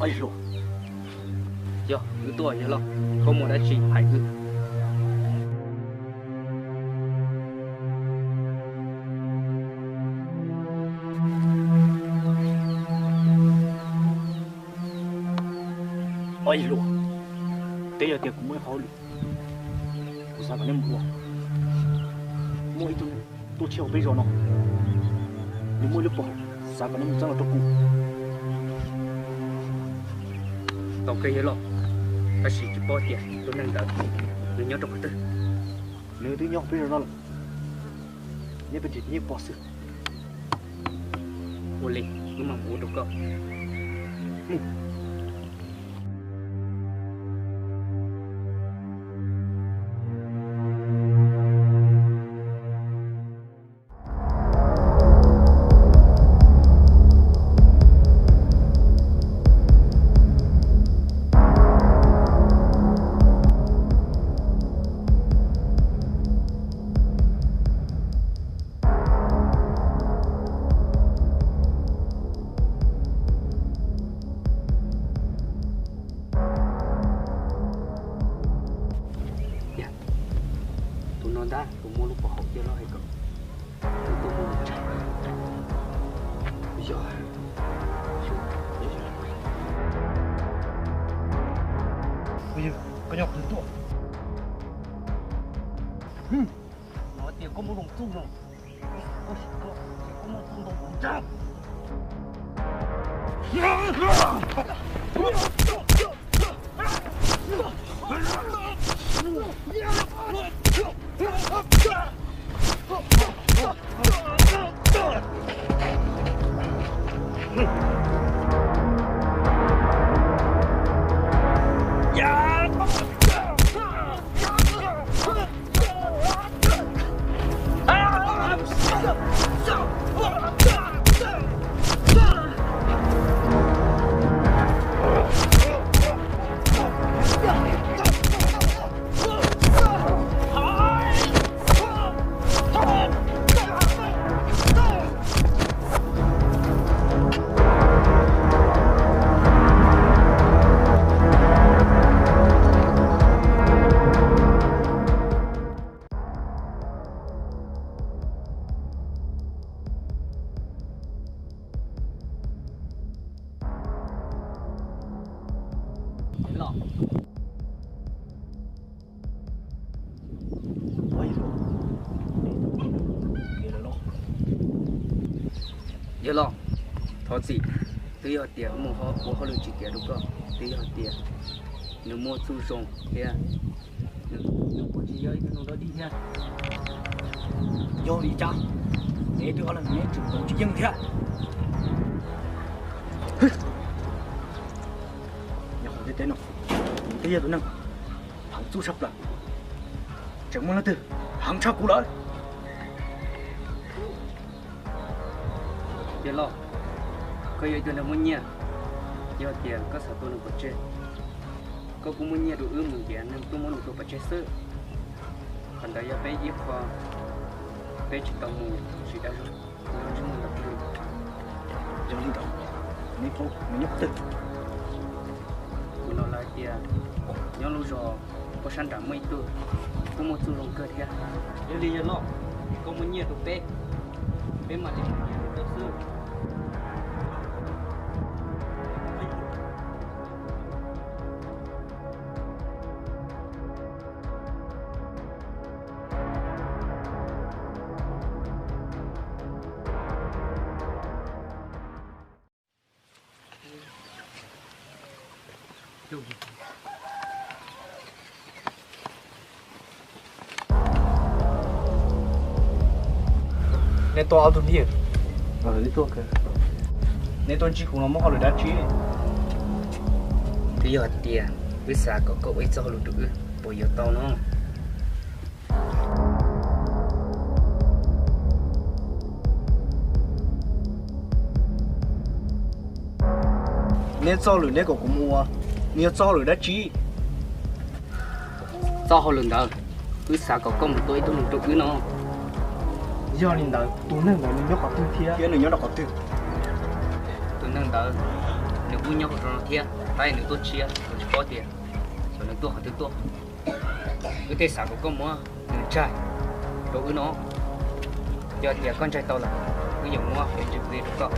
Yog, wb tuaj yawg loj, koj muaj dab tsi hais wb. Os yawg hluas, twb yog tias kuv muaj ib qho hauj lwm, kuv xav kom neb mus ua. Muaj ib tug neeg tuaj txog peb zos no, nws muaj ib lub pov haum, xav kom neb mus txeeb los rau kuv. Tau kawg yawg loj, tab sis tsis paub tias tus neeg ntawd nws nyob rau qhov twg. Nws twb nyob peb zos no lawm, neb pem tsev neb pom xwb. Ua li, wb mam ua rau koj. Mus. Tus no ntag tus muaj lub pov haum tiag los hais kom tus tuaj muaj lub tshaj. Yog, koj nyob qhov twg tuaj? Los tias koj muaj lub txuj no, koj sim koj, koj muaj txuj ntau kuv ntshai. Yawg los, thov txim, twb yog tias wb mus ua hauj lwm tsis tiav rau koj, twb yog tias nws muaj txuj zoo thiab nws kuj tsis yog ib tug neeg dog dig thiab. Yog li cas, neb twb ob leeg neb tseem ntoo tsis yeej thiab. Nyob hauv ntiaj teb no, nws twb yog tus neeg heev txuj tshaj plaws, tseem muaj leej twg heev tshaj kuv lawm? Yawg los, koj yog ib tug neeg muaj nyiaj, yog tias koj xav tua nws pov tseg, koj kuj muaj nyiaj rau wb mus ntiav neeg tuaj muab nws tua pov tseg xwb. Qhov ntawd yog peb ib qho peb tsis tau mus tsis dag zog, kuv tsis muaj ntawd li. Yog li ntawd, neb paub nws nyob qhov twg? Kuv hnov lawv hais tias nyob lub zos poj sab nram muaj ib tug kuj muaj txuj zoo kawg thiab. Yog li yawg los, koj muaj nyiaj rau peb, peb mam li mus ntiav rau koj xwb. Nej tuaj ob tug phooj ywg, nej tuaj ntsib kuv no muaj hauj lwm dab tsi? Twb yog hais tias wb xav kom koj ua ib txoj hauj lwm rau wb, puas yuav tau no? Neb txoj hauj lwm neb kom kuv mus ua, nws yog txoj hauj lwm dab tsi? Txoj hauj lwm ntawd, wb xav kom koj mus tua ib tug neeg rau wb no. Yog li ntawd, tus neeg ntawd nws nyob qhov twg thiab? Thiab nws nyob rau qhov twg? Tus neeg ntawd, nws Wb nyob hauv zos no thiab, tab sis nws tuaj tshiab, kuv tsis paub tias xyov nws tuaj qhov twg tuaj. Wb thiaj xav kom koj muab nws tsaig rau wb no. Yog tias koj ntsaig tau lawm, wb yuav muab peev ntsis plig rau koj.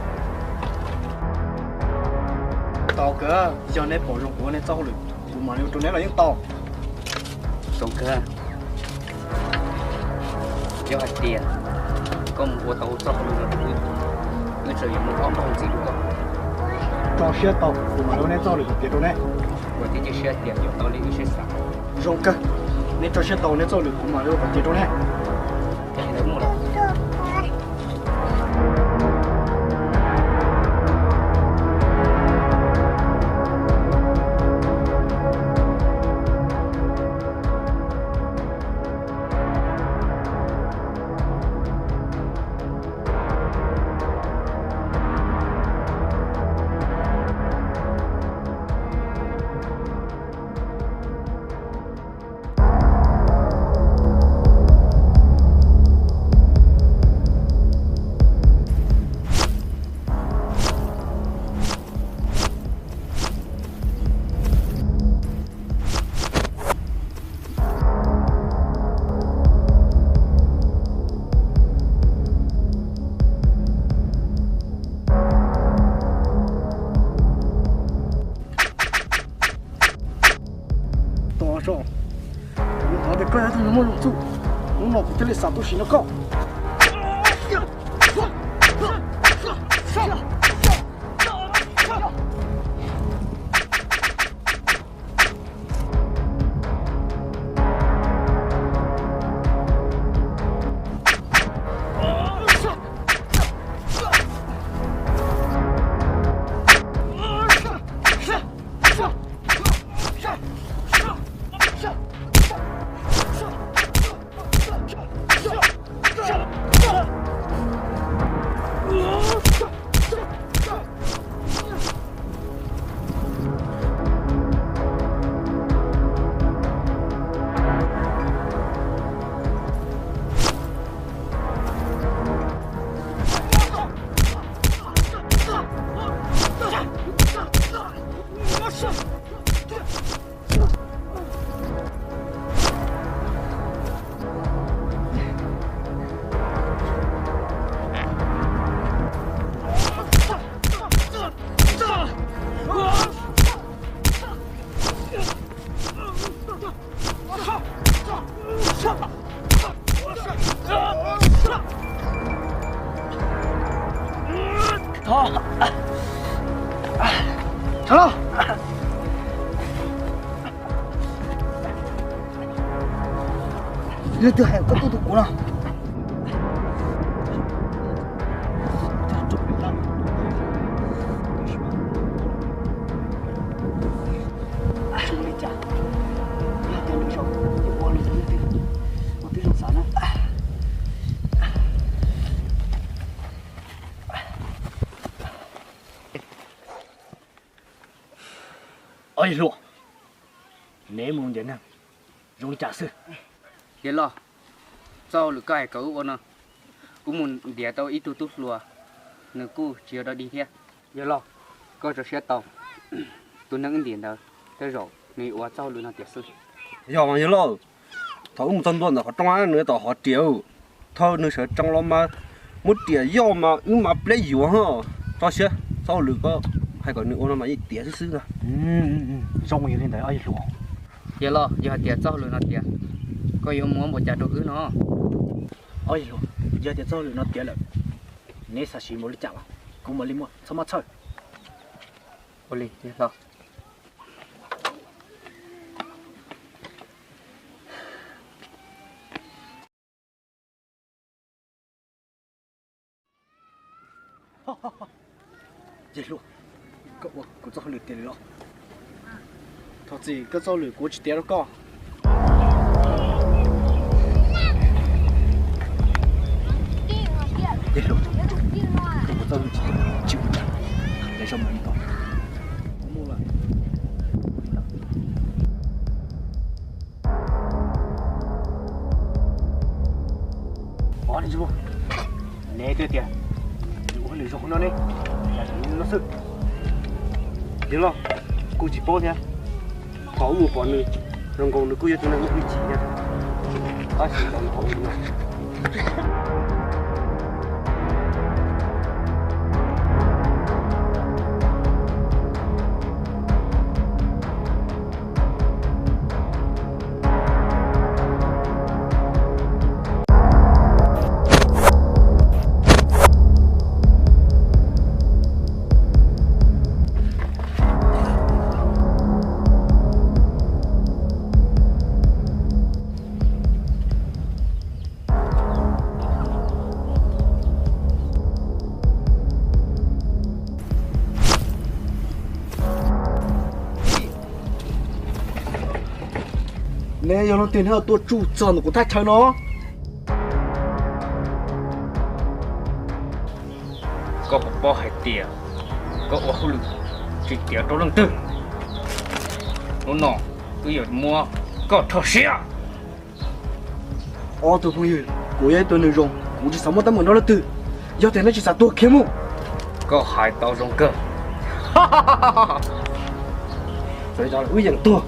Tau kawg, yog neb pom zoo kuv ua neb txoj hauj lwm, kuv mam li ua rau neb los yeej tau. Zoo kawg, yog hais tias koj mus ua tau txoj hauj lwm no rau wb, wb tseem yuav muab ob npaug ntxiv rau koj. Tso siab tau, kuv mam li ua neb txoj hauj lwm kom tiav rau neb. Kuv thiaj cia siab tias yuav tau li wb siab xav. Zoo kawg, neb tso siab tau neb txoj hauj lwm, kuv mam li ua kom tiav rau neb. Tos so, kuv thov tias koj yog tus muaj lus txuj, hnub no kuv thiaj li xav tuaj sim nrog koj. Leej twg hais koj tuaj tus kuv no? Ob yawg hluas, neb mus ntiav neeg zoo li cas xwb? Yawg laus, txoj hauj lwm koj hais kom wb ua no, wb mus ntiav tau ib tug tub hluas, nws kuj tsis yog dog dig thiab. Yawg laus, koj tso siab tau, tus neeg wb ntiav ntawd tej zaum nws ua txoj hauj lwm no tiav xwb. Yog mas yawg laus, thaum wb mus txog ntua ntawm qhov rooj nws tau hov riam, thaum nws sawv tsees los mas muab riam yoj mas wb mas pleb yuav ho. Tso siab, txoj hauj lwm koj hais kom nws ua no mas yeej tiav xwb xwb ntag. Zoo yog li ntawd ob yawg hluas. Yawg laus, yog hais tias txoj hauj lwm no tiav, koj yuav muab npaum cas rau wb no? Ob yawg hluas, yog tias txoj hauj lwm no tiav lawm, neb xav siv npaum li cas los kuv mam li muab, txhob mab txhawj. Ua li yawg laus. Yawg hluas, koj ua kuv txoj hauj lwm tiav lawm los? Thov txim, koj txoj hauj lwm kuv tsis tiav rau koj. Yawg hluas, koj ua txoj hauj lwm tsis tiav, tsis ua cas, lawv zoo mus li ko. Ob, neb twb tias nws ua hauj lwm zoo no ne, yam li no xwb. Yawg loj, kuv tsis paub thiab. Thaum wb mus pom nws, zoo nkaus nws kuj yog tus neeg muaj hwj chim thiab. Tab sis thaum nws thaum ub no. Neb yog leej twg neb tuaj tsuj txog ntawm kuv thaj chaw no? Koj puas paub hais tias koj ua hauj lwm tsis tiav rau leej twg? Hnub no wb yuav muab koj rho siab. Ob tug phooj ywg, kuv yog ib tug neeg zoo, kuv tsis xav muaj teeb meem nrog leej twg. Yog tias neb tsis xav tuag khiav mus. Koj hais tau zoo kawg. Txawm yog wb yeem tuag.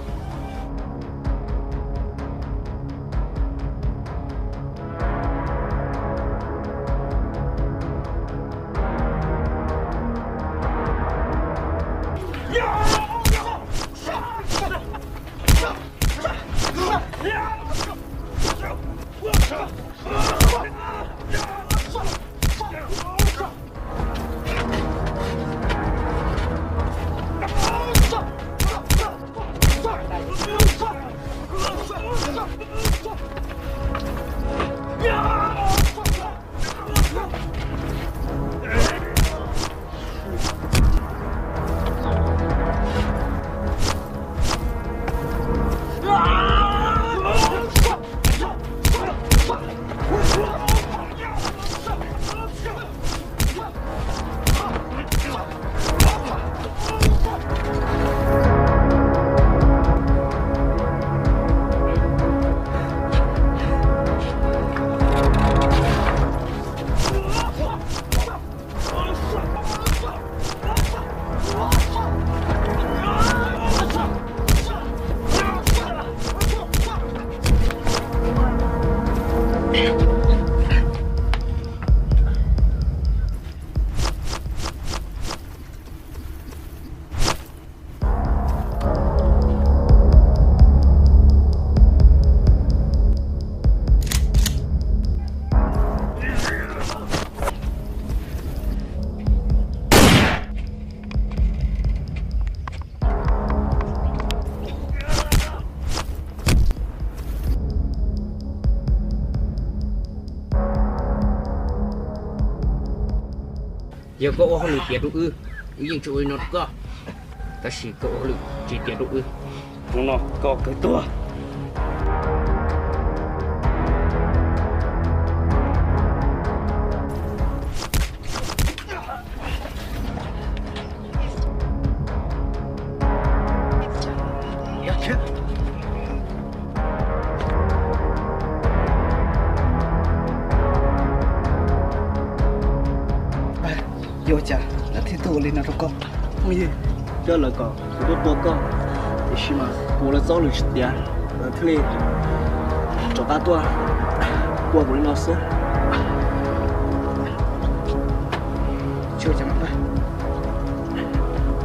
Yog koj ua hauj lwm tiav rau wb, wb yeej tsis ua li no rau koj. Tab sis koj ua hauj lwm tsis tiav rau wb, hnub no koj kawg tuag. Yuav ua cas lawv thiaj tuaj ua li no rau koj? Phooj ywg, coj lawv kom kuv tuaj tua koj, tiam sis mas kuv ua lawv txoj hauj lwm tsis tiav, lawv thiaj li rov qab tuaj ua kuv li no xwb. Tsis ua cas mas npawg,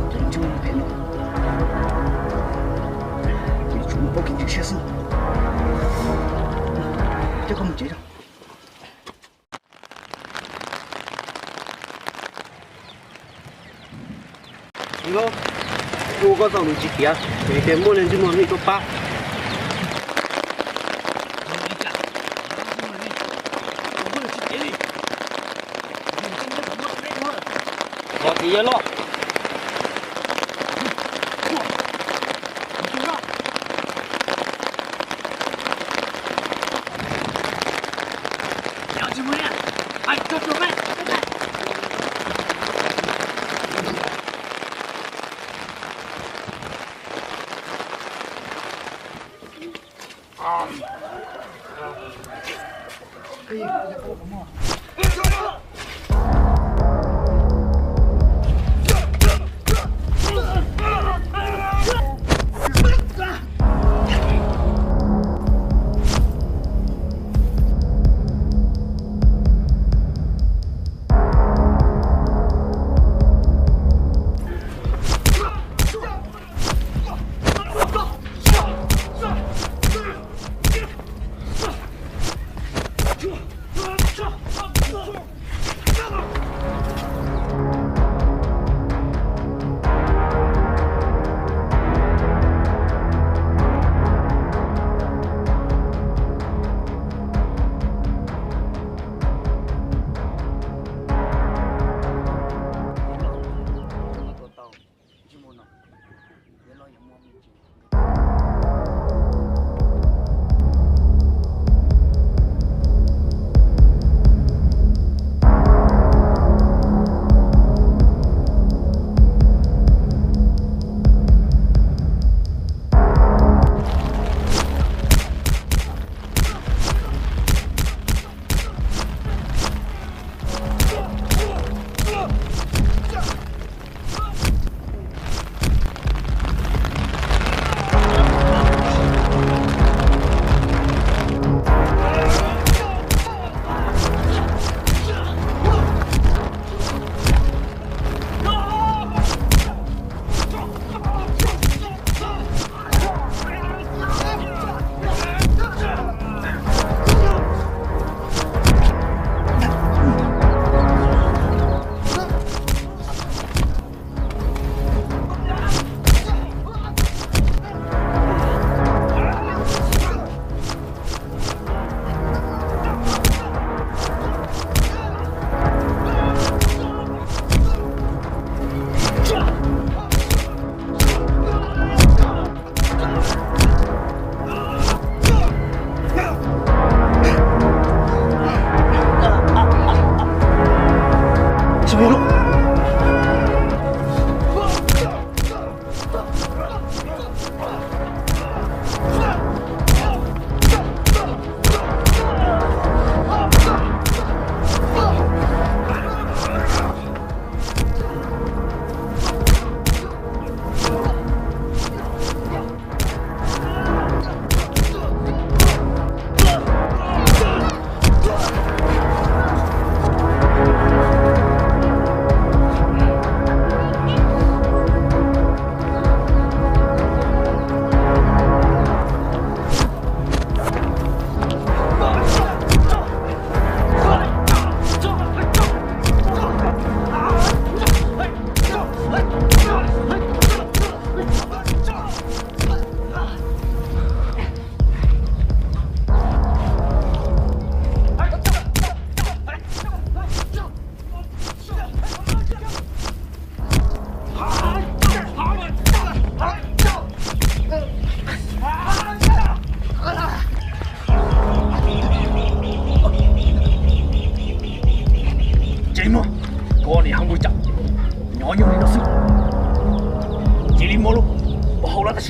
cov ntsej muag phem no ces tsuas muaj paub kev ntseeg siab xwb. Coj koj mus tsev os. Tus koj txoj hauj lwm tsis tiav, vim tias muaj neeg ntsej muag li tuaj pab. Thov txim yawg loj.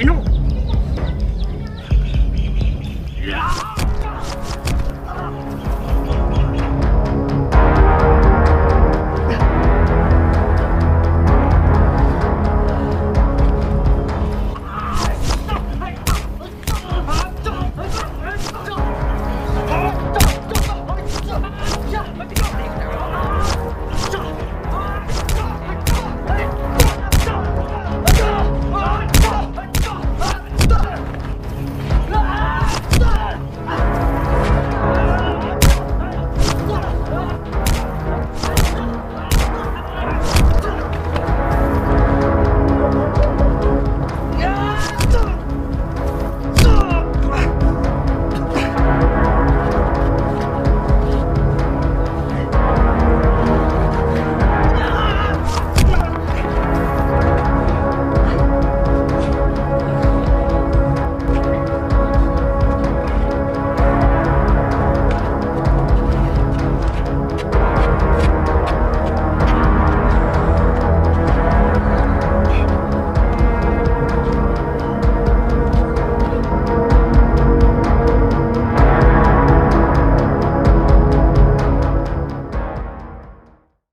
Yog.